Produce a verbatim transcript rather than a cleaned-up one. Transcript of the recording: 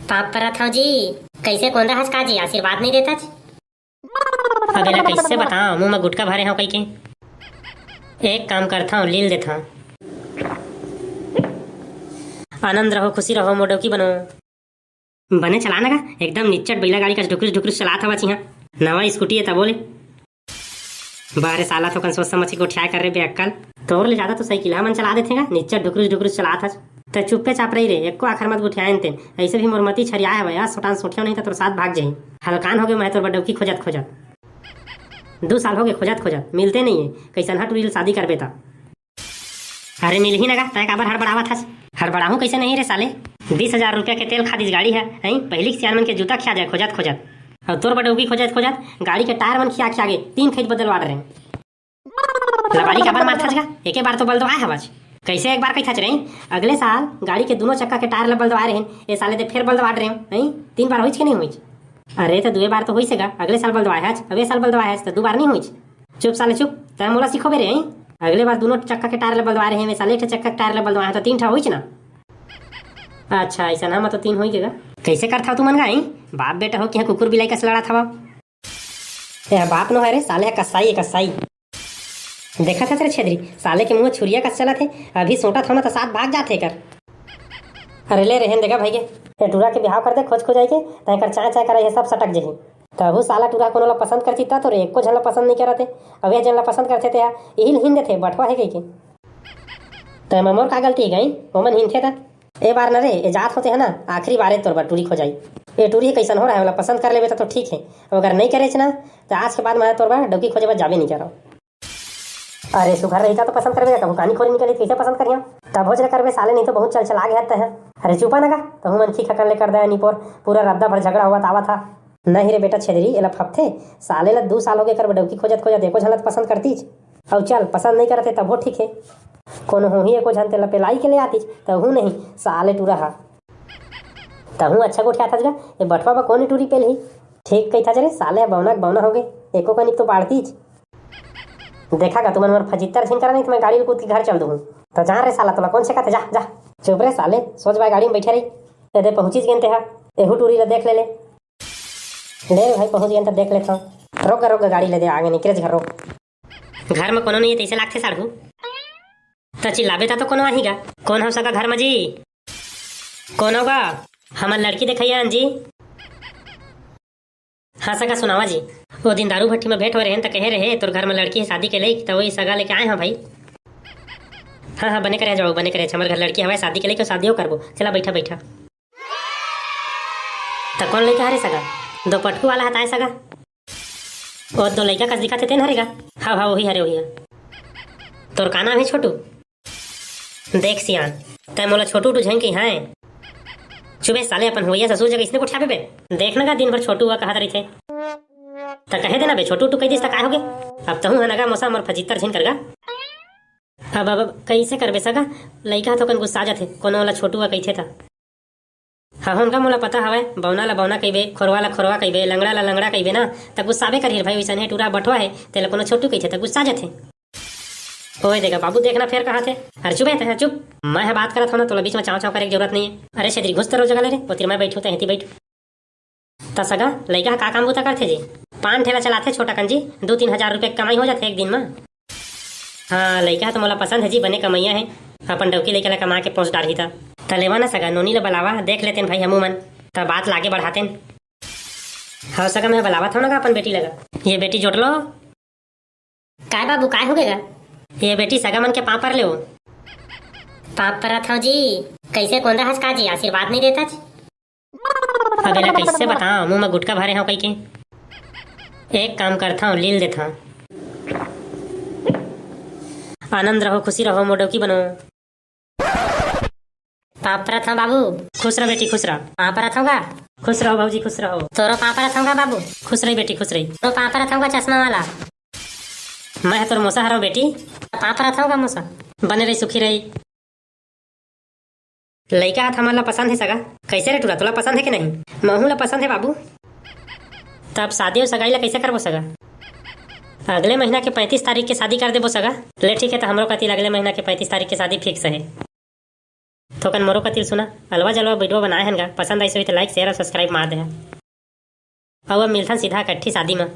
पाप परत हव जी। कइसे कोंदा हस का जी, आशीर्वाद नइ देतच? अब एला कइसे बतांव, मुंह म गुटका भरे हव कहिके। एक काम करथंव, लील देथंव। आनंद रहो, खुशी रहो, मोर डौकी बनो। बने चला न गा, एकदम निच्चट बइला गाड़ी कस ढुकुस ढुकुस चलात हवच इहां। नवा स्कूटी हे तभो ले। बारे साला, थोकन सोच समझ के गोठियाय कर रे बेअक्कल। तोर ले जादा तो साइकिल हमन चला देथे गा, निच्चट ढुकुस ढुकुस चलात हच। त चुप्पे चाप रही रे, एको आखर मत गोठियाय तें। अइसे भी मोर मती छरियाय हवय, आज सोटान सोटियो नहीं त तोर साथ भाग जाही। हलकान होगे मैं तोर बर डौकी खोजत खोजत। दू साल होगे खोजत खोजत, मिलते नइ हे। कइसनहा टूरी ले शादी करबे त। अरे मिलही न गा, तैं काबर हड़बड़ावत हस? हड़बड़ाहूं कइसे नहीं रे साले? बीस हजार रुपया के तेल खा दिस गाड़ी ह, हैं? पहिली के सियान मन के जूता खिया जाय खोजत खोजत। अउ तोर बर डौकी खोजत खोजत गाड़ी के टायर मन खिया खिया गे, तीन खइत बदलवा डरेंव। लबारी काबर मारथस गा? एके बार तो बलदवाय हवच। कइसे एक बार कहिथच रे? अगले साल गाड़ी के दूनों चक्का के टायर ल बलदवाय रहेन, ए साले ते फेर बलदवा डरेंव, हैं? तीन बार होइच के नहीं होइच? अरे त दुए बार तो होइस हे गा, अगले साल बलदवाय हच, अब ए साल बलदवाय हच, त दू बार नहीं होइच? चुप साले चुप, तैं मोला सिखोबे रे, हैं? अगले बार दूनों चक्का के टायर ल बलदवाय रहेन, ए साले एक ठे चक्का के टायर ल बलदवाय हच, त तीन ठा होइच ना। अच्छा, अइसन ह, म तो तीन होई गे गा। कइसे करथव तुमन गा, हैं? बाप बेटा हो कि इहां कुकुर बिलाई कस लड़त हवव? ए बाप नो हरे, साले ह कसाई हे, कसाई। देखत हस रे छेदरी, साले के मुंह छुरिया कस चलत हे, अभी सोटत हव ना त साथ भाग जात हे एकर। अरे ले रेहेन दे गा भइगे, ए टूरा के बिहाव कर दे खोज खोजाई के, तैं कर चाय चाय कराई हे सब सटक जही। तभू साला टूरा कोनो ला पसंद करती त तोरे एको झन ला पसंद नइ करत हे, अब ए झन ला पसंद करथे ते हा, इही ल हिन देथे, बठवा हे कहिके। त एमा मोर का गलती हे गई, ओमन हिनथे त। ए बार न रे, ए जात होते है ना, आखिरी बार ए तोर बर टूरी खोजाई। ए टूरी हे कइसन हो रहा है, ओला पसंद कर लेबे त तो ठीक हे, अब अगर नइ करेच ना, त आज के बाद मैं तोर बर डौकी खोजे बर जाबे नइ करव। अरे सुघर रहिता तो पसंद करबे, कहूं कानी खोरी निकली कइसे पसंद करिया? तभो च ले करबे साले, नहीं तो बहुत चल चला गे हत है। अरे चुपा ना गा, तहू मन खी खकन ले कर दे निपोर, पूरा रद्दा भर झगड़ा होवत आवत हा। नहीं रे बेटा छेदरी, एला फपथे, साले ला दू साल होगे कर डौकी खोजत खोजत एको झन ला त पसंद करतीच। अउ चल, पसंद नइ करत हे तभो ठीक हे। कोनो होही एको झन तेला पेलाई के ले आतीच, तहू नहीं, साले टूरा हा। तहू अच्छा गोठियाथच गा, ए बठवा बा कोन टूरी पेलही? ठीक कहिथच रे, साले ह बौना के बौना होगे, एको कनिक तो बाढ़तीच। देखा गा तुमन मोर फजित्तर झिन करा, नहीं त मैं गाड़ी ल कूद के घर चल दूहूं। त जा रे साला, तोला कोन छेकाथे, जा, जा। चुप रे साले, सोच बाय गाड़ी म बइठे रही। ए दे पहुंचिच गेन तेहा, एहू टूरी ला देख ले ले। ले रे भाई, पहुंच गेन त देख लेथंव। रोक गा, रोक गा, गाड़ी ले दे, आगे निकरेच घर रोक। घर म कोनो नइ हे तइसे लागथे साढ़ू। त चिल्लाबे त तो कोनो आही गा। कोन हव सगा घर म जी? कोन हव गा? हमर लड़की देखइया हन जी। हां सगा सुनावा जी। ओ दिन दारू भट्टी म भेंट होय रहेन त कहे रहे तोर घर म लड़की हे शादी के लइक, त ओही सगा लेके आए हंव भाई। हां हां, बने करे हच बाबू, बने करे हच, हमर घर लड़की हवय शादी के लइक, शादियो करबो। चला बइठा बइठा। त कोन लइका हरे सगा? दो पटकू वाला ह ताय सगा। ओ दो लइका कस दिखत हे तेन हरे गा? हव हव, ओही हरे, ओही हरे। तोर का नाम हे छोटू? देख सियान, तैं मोला छोटू उटू झन कहिहां। चुबे साले, अपन होइया ससुर जगह इसने गोठियाबे बे। देख न गा, दिन भर छोटू हुआ कहत रहिथे। त कहे देना बे, छोटू उटू कहि दिस त काय होगे? अब तहूं ह न गा मोसा मोर फजित्तर झिन कर गा। अब अब कइसे करबे सगा, लइका ह थोकन गुस्सा जाथे कोनो ला छोटू हुआ कहिथे त। हव उनका मोला पता हवय, बौना ला बौना कहिबे, खोरवा ला खोरवा कहिबे, लंगड़ा ला लंगड़ा कहिबे ना, त गुस्साबे करही भाई। वइसन हे टूरा बठवा हे, तेला कोनो छोटू कहिथे त गुस्सा जथे। ओए दे गा बाबू, देखना फेर कहात हे। अरे चुप हे, तैं चुप, मैं ह बात करत हंव ना, तोला बीच म चांव चांव करे के जरूरत नइ हे। अरे छेदरी, घुस त रो जगह ले रे, ओतिर मैं बइठूं, तैं हेती बइठ। त सगा, लइका ह का काम बूता करथे जी? पान ठेला चलाथे छोटा कन जी, दू तीन हजार रुपया के कमाई हो जाथे एक दिन म। हां, लइका ह तो मोला पसंद हे जी, बने कमइया हे। अपन डौकी लइका ला कमा के पोस डारही त। त लेवा ना सगा, नोनी ला बलावा, देख लेतेन भाई हमू मन। त बात लागे बढ़ातेन। हव सगा, मैं बलावत हंव ना गा अपन बेटी लगा। ये बेटी जोटलो। काय बाबू, काय होगे गा? ये बेटी सगा मन के पांव पर ले ओ। पांव परत हंव जी। कइसे कोंदा हस का जी, आशीर्वाद नइ देतच? अब एला कइसे बतांव, मुंह म गुटका भरे हंव कहिके। एक काम करथंव, लील देथंव। आनंद रहो, खुशी रहो, मोर डौकी बनो। पांव परत हंव बाबू। खुश रह बेटी, खुश रह। पांव परत हंव गा। खुश रहो भौजी, खुश रहो। तोरो पांव परत हंव गा बाबू। खुश रही बेटी, खुश रही। तोरो पांव परत हंव गा चश्मा वाला। मैं ह तोर मोसा हरंव बेटी। पांव परत हंव गा मोसा। बने रही, सुखी रही। लइका ह त हमन ला पसंद हे सगा। कइसे रे टूरा, तोला पसंद हे कि नहीं? महू ला पसंद हे बाबू। तब शादी अउ सगाई ला कइसे करबो सगा? अगले महीना के पैंतीस तारीख के शादी कर देबो सगा। ले ठीक हे, त हमरो कति ले अगले महीना के पैंतीस तारीख के शादी fix हे। थोकन मोरो कति ल सुना, अलवा जलवा video बनाए हन गा, पसंद आइस होही त like, share और subscribe मार देहा। अउ अब मिलथन सीधा अकट्ठी शादी म।